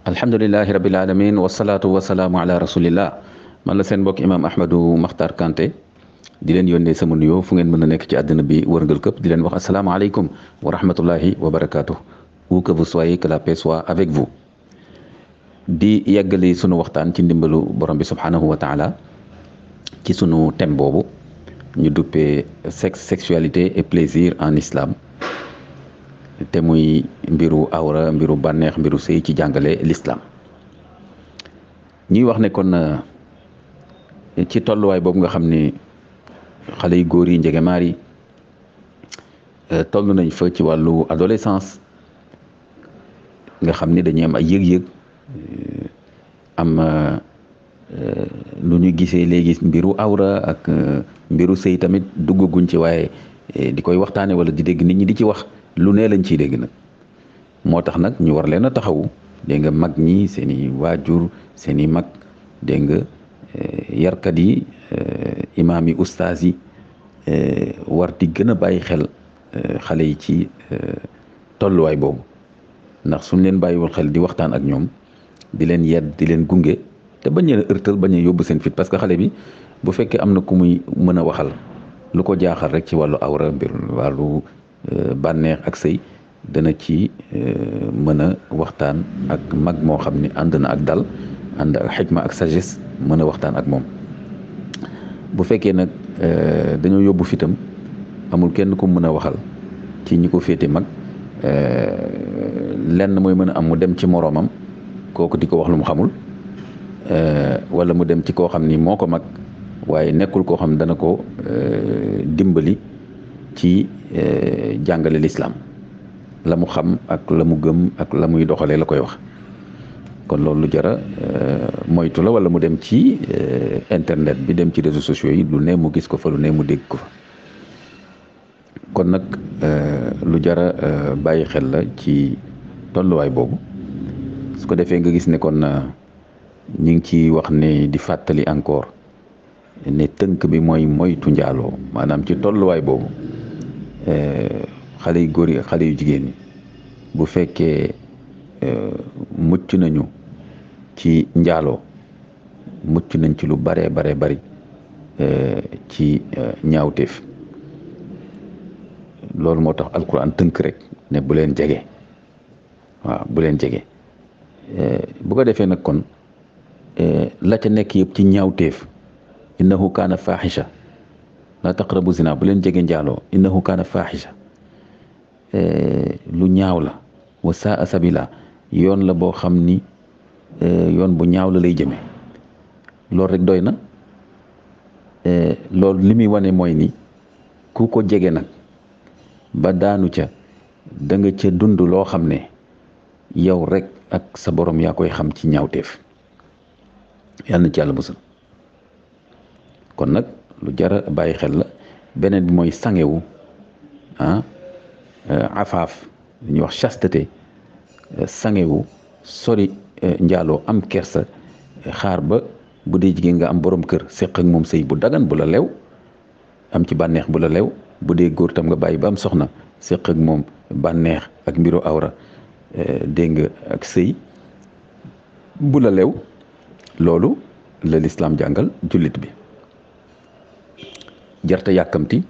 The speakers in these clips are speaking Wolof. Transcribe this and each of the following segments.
alhamdulilahi rabil alamin wasalaatu wasalaamu ala rasulillah man la seen mbokk imaam Ahmadou Makhtar Kanté di leen yónnee sama nuyoo fu ngeen mën a nekk ci àddina bi wërngal këpp di leen wax asalaamaaleykum wa rahmatullahi wa barakaatu. Où que vous soyez, que la paix soit avec vous. di yeggali sunu waxtaan ci ndimbalu borom bi subhanahu wa taala ci sunu thème boobu ñu duppee sexe, sexualité et plaisir en islam te muy mbiru awra, mbiru bànneex, mbiru sëy ci jàngale l'islam. ñuy wax ne kon ci tolluwaay boobu nga xam ni xale yu góor yi njegemaar yi toll nañ fa ci wàllu adolescence nga xam ni dañuy am ay yëg-yëg am lu ñu gisee léegi mbiru awra ak mbiru sëy tamit duggaguñ ci, waaye di koy waxtaane wala di dégg nit ñi di ci wax lu ne lañ ciy dégg nag. moo tax nag ñu war leen a taxawu, dégg nga mag ñi, seen i waajur, seen i mag, dégg nga yarkat yi, imaam yi, ustaas yi war di gën a bàyyi xel xale yi ci tolluwaay boobu, ndax suñ leen bàyyiwul xel di waxtaan ak ñoom, di leen yedd, di leen gunge, te bañ leen a ërtal, bañ a yóbbu seen fit. parce que xale bi bu fekkee am na ku muy mën a waxal lu ko jaaxal rek ci wàllu awra, mbir wàllu bànneex ak sëy, dana ci mën a waxtaan ak mag moo xam ni ànd na ak dal, ànd ak xikma ak sagesse, mën a waxtaan ak moom. bu fekkee nag dañoo yóbbu fitam, amul kenn ku mën a waxal ci ñi ko féete mag, lenn mooy mën a am mu dem ci moroomam kooku di ko wax lu mu xamul, wala mu dem ci koo xam ni moo ko mag waaye nekkul koo xam dana ko dimbali ci jàngale l'islam, la mu xam ak la mu gëm ak la muy doxalee la koy wax. kon loolu lu jara moytu la, wala mu dem ci internet bi, dem ci réseaux sociaux yi, lu ne mu gis ko fa, lu ne mu dégg ko fa. kon nag lu jara bàyyi xel la ci tolluwaay boobu. su ko defee nga gis ne kon ñu ngi ci wax ne di fàttali encore ne tënk bi mooy moytu njaaloo, maanaam ci tolluwaay boobu xale yu góor yi ak xale yu jigéen ñi bu fekkee mucc nañu ci njaaloo, mucc nañ ci lu bare bari ci ñaawteef. loolu moo tax alquran tënk rek ne bu leen jege, waaw bu leen jege. bu ko defee nag kon la ca nekk yëpp ci ñaawteef, innahu kaana faaxisha, la taqrabu zina, bu leen jege njaaloo, innahu kaana faaxisha, lu ñaaw la, wa saa sabila, yoon la boo xam ni yoon bu ñaaw la lay jëme. loolu rek doy na. loolu li muy wane mooy ni ku ko jege nag ba daanu ca, da nga ca dund loo xam ne yow rek ak sa borom yaa koy xam ci ñaawteef. yal na ci yàlla musal. kon nag lu jara bàyyi xel la. beneen bi mooy sangewu, afaaf, li ñuy wax chasteté, sangewu, sori njaaloo, am kersa, xaar ba bu dee jigéen nga am borom kër, seq ak moom sëy bu dagan bu la lew, am ci bànneex bu la lew. bu dee góor tam nga bàyyi ba am soxna, seq ak moom bànneex ak mbiru awra, dégg nga, ak sëy bu la lew. loolu la lislaam jàngal jullit bi. jarta yàkkamti,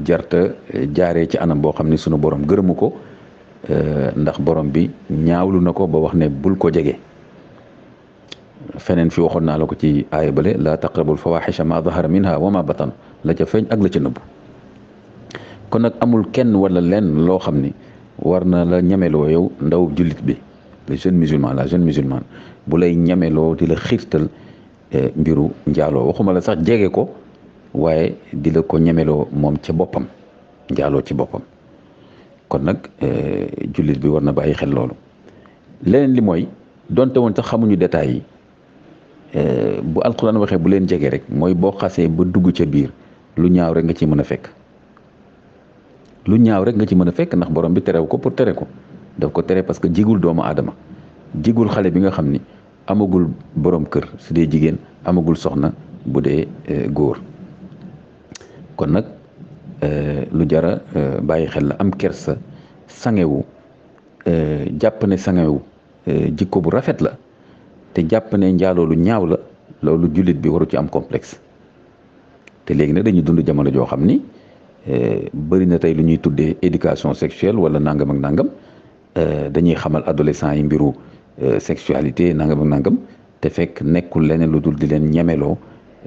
jarta jaaree ci anam boo xam ne sunu borom gërëmu ko, ndax borom bi ñaawlu na ko ba wax ne bul ko jege. feneen fi waxoon naa la ko ci aaya bale, la taqrabul fawaxisha ma zahara minha wa ma batan, la ca feeñ ak la ca nëbbu. kon nag amul kenn wala lenn loo xam ni war na la ñemeloo yow ndaw jullit bi, le jeune musulman, la jeune musulmane, bu lay ñemeloo di la xiirtal mbiru njaaloo. waxuma la sax jege ko, waaye di la ko ñemeloo moom ca boppam, njaaloo ci boppam. kon nag jullit bi war na bàyyi xel loolu. leneen li mooy, donte woon sax xamuñu détails yi, bu alquran waxee bu leen jege rek, mooy boo xasee ba dugg ca biir, lu ñaaw rek nga ci mën a fekk. lu ñaaw rek nga ci mën a fekk, ndax borom bi terew ko pour tere ko. daf ko tere parce que jigul doomu aadama, jigul xale bi nga xam ni amagul borom kër su dee jigéen, amagul soxna bu dee góor. kon nag lu jara bàyyi xel la. am kersa, sangewu, jàpp ne sangewu jikko bu rafet la te jàpp ne njaaloo lu ñaaw la, loolu jullit bi waru ci am complexe. te léegi nag dañuy dund jamono joo xam ni bëri na tey lu ñuy tuddee éducation sexuelle wala nangam ak nangam, dañuy xamal adolescents yi mbiru sexualité nangam ak nangam, te fekk nekkul leneen lu dul di leen ñemeloo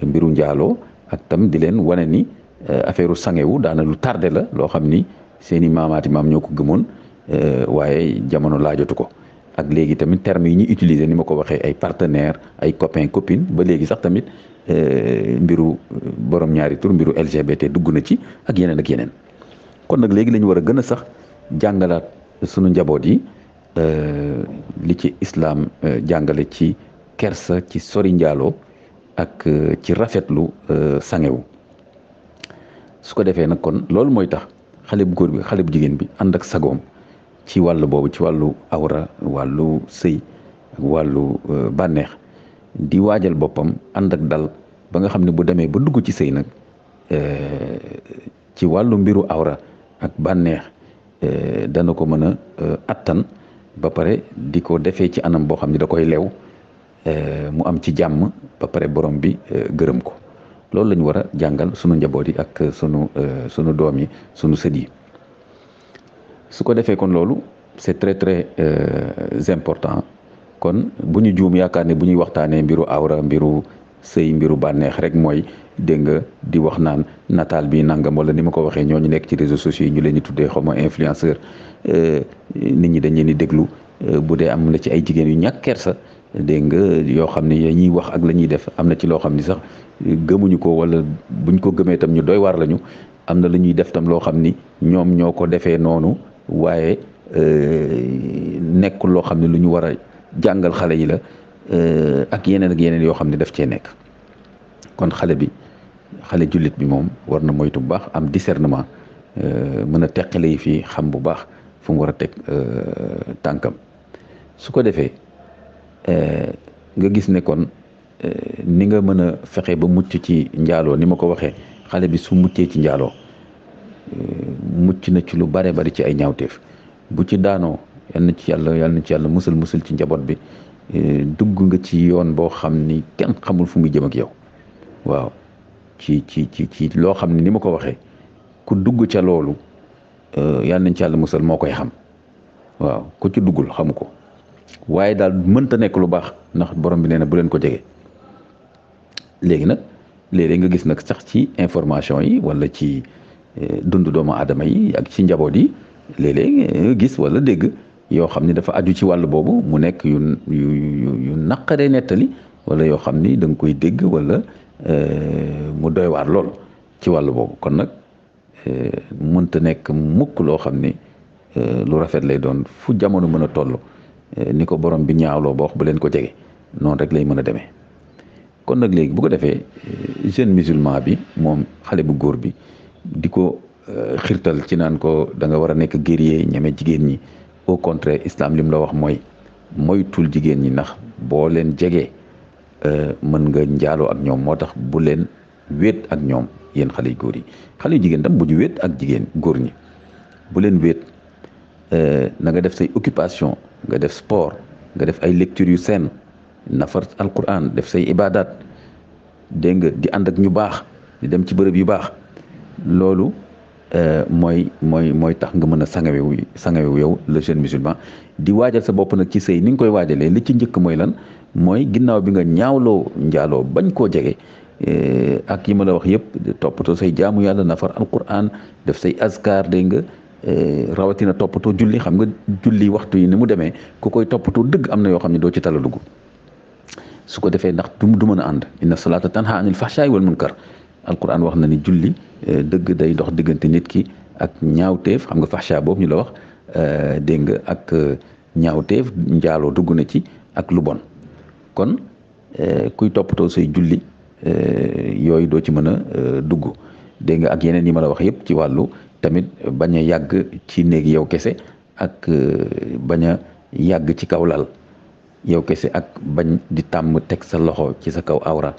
mbiru njaaloo ak tam di leen wane ni affaire sangewu daana lu tardé la loo xam ni seeni maamaati maam ñoo ko gëmoon, waaye jamono laajatu ko. ak léegi tamit termes yi ñuy utiliser ni ma ko waxee ay partenaires ay copains copines, ba léegi sax tamit mbiru borom ñaari tur mbiru LGBT dugg na ci ak yeneen ak yeneen. kon nag léegi lañu war a gën a sax jàngalaat sunu njaboot yi li ci islam jàngale ci kersa, ci sori njaaloo ak ci rafetlu sangewu. su ko defee nag kon loolu mooy tax xale bu góor bi xale bu jigéen bi ànd ak sagoom ci wàllu boobu, ci wàllu awra, wàllu sëy ak wàllu bànneex, di waajal boppam ànd ak dal ba nga xam ne bu demee ba dugg ci sëy nag ci wàllu mbiru awra ak bànneex dana ko mën a attan, ba pare di ko defee ci anam boo xam ne da koy lew, mu am ci jàmm, ba pare borom bi gërëm ko. loolu la ñu war a jàngal sunu njaboot yi ak sunu doom yi, sunu sët yi. su ko defee kon loolu c'est très très important. kon bu ñu juum yaakaar ne bu ñuy waxtaanee mbiru awra, mbiru sëy, mbiru bànneex rek mooy dégg nga di wax naan nataal bi nangam, wala ni ma ko waxee ñooñu nekk ci réseaux sociaux yi ñu leen di tuddee xaw ma influenceur, nit ñi dañ leen di déglu. bu dee am na ci ay jigéen yu ñàkk kersa dégg nga yoo xam ne ñuy wax ak la ñuy def am na ci loo xam ni sax gëmuñu ko, wala buñ ko gëmee tam ñu doy waar lañu. am na lu ñuy def tam loo xam ni ñoom ñoo ko defee noonu, waaye nekkul loo xam ne lu ñu war a jàngal xale yi la, ak yeneen yoo xam ne daf cee nekk. kon xale jullit bi moom war na moytu bu baax, am discernement, mën a teqale yi fii, xam bu baax fu mu war a teg tànkam. su ko defee nga gis ne kon ni nga mën a fexe ba mucc ci njaaloo, ni ma ko waxee, xale bi su muccee ci njaaloo mucc na ci lu bare bari ci ay ñaawteef. bu ci daanoo yal na ci yàlla musul ci njaboot bi, dugg nga ci yoon boo xam ni kenn xamul fu muy jëm ak yow. waaw ci loo xam ne ni ma ko waxee, ku dugg ca loolu yal nañ ci yàlla musal moo koy xam. waaw ku ci duggul xamu ko, waaye daal mënta nekk lu baax, ndax borom bi nee na bu leen ko jege. léegi nag léeg-léeg nga gis nag sax ci information yi wala ci dundu doomu aadama yi ak ci njaboot yi, léeg-léeg nga gis wala dégg yoo xam ni dafa aju ci wàll boobu, mu nekk yu naqaree nettali, wala yoo xam ni da nga koy dégg wala mu doy waar lool ci wàll boobu. kon nag mënta nekk mukk loo xam ni lu rafet lay doon fu jamono mën a toll, ni ko borom bi ñaawloo ba wax bu leen ko jege, noonu rek lay mën a demee. kon nag léegi bu ko defee jeune musulman bi moom, xale bu góor bi, di ko xirtal ci naan ko da nga war a nekk guerrier, ñeme jigéen ñi. au contraire, islam lim la wax mooy moytul jigéen ñi, ndax boo leen jegee mën nga njaaloo ak ñoom. moo tax bu leen wéet ak ñoom, yéen xale yu góor yi. xale yu jigéen tam bu ñu wéet ak jigéen góor ñi, bu leen wéet. na nga def say occupation, nga def sport, nga def ay lecture yu seen, nafar alquran, def say ibadat, dégg nga di ànd ak ñu baax, di dem ci bërëb yu baax. loolu mooy tax nga mën a sangawewu yow le jeune musulman. di waajal sa bopp nag ci sëy ni nga koy waajalee, li ci njëkk mooy lan, mooy ginnaaw bi nga ñaawloo njaaloo bañ koo jege, ak yi ma la wax yëpp, toppatoo say jaamu yàlla, nafar alquran, def say azkar, dégg nga rawatina toppatoo julli. xam nga julli waxtu yi ni mu demee, ku koy toppatoo dëgg am na yoo xam ne doo ci tala dugg. su ko defee ndax du mën a ànd, inna salaata tanha anil fahshaai wal munkar. alquran wax na ni julli dëgg day dox diggante nit ki ak ñaawteef. xam nga fahsha boobu ñu la wax, dégg nga, ak ñaawteef, njaaloo dugg na ci, ak lu bon. kon kuy toppatoo say julli yooyu doo ci mën a dugg, dégg nga, ak yeneen yi ma la wax yëpp ci wàllu tamit bañ a yàgg ci néeg yow kese, ak bañ a yàgg ci kaw lal yow kese, ak bañ di tàmm teg sa loxo ci sa kaw awra,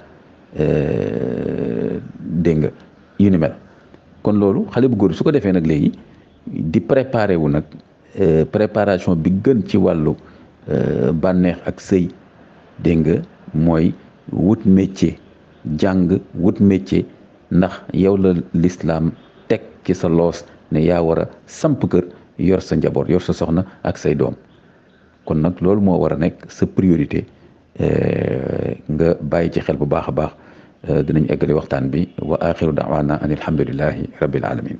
dégg nga, yu ni mel. kon loolu xale bu góor su ko defee nag léegi di préparé wu nag, préparation bi gën ci wàllu bànneex ak sëy dégg nga mooy wut métier jàng wut métier ndax yow la lislaam teg ci sa loos ne yaa war a samp kër yor sa njaboot yor sa soxna ak say doom kon nag loolu moo war a nekk sa priorité nga bàyyi ci xel bu baax a baax dinañ eggali waxtaan bi wa axiru daawaana an alhamdulillahi rabbil alamin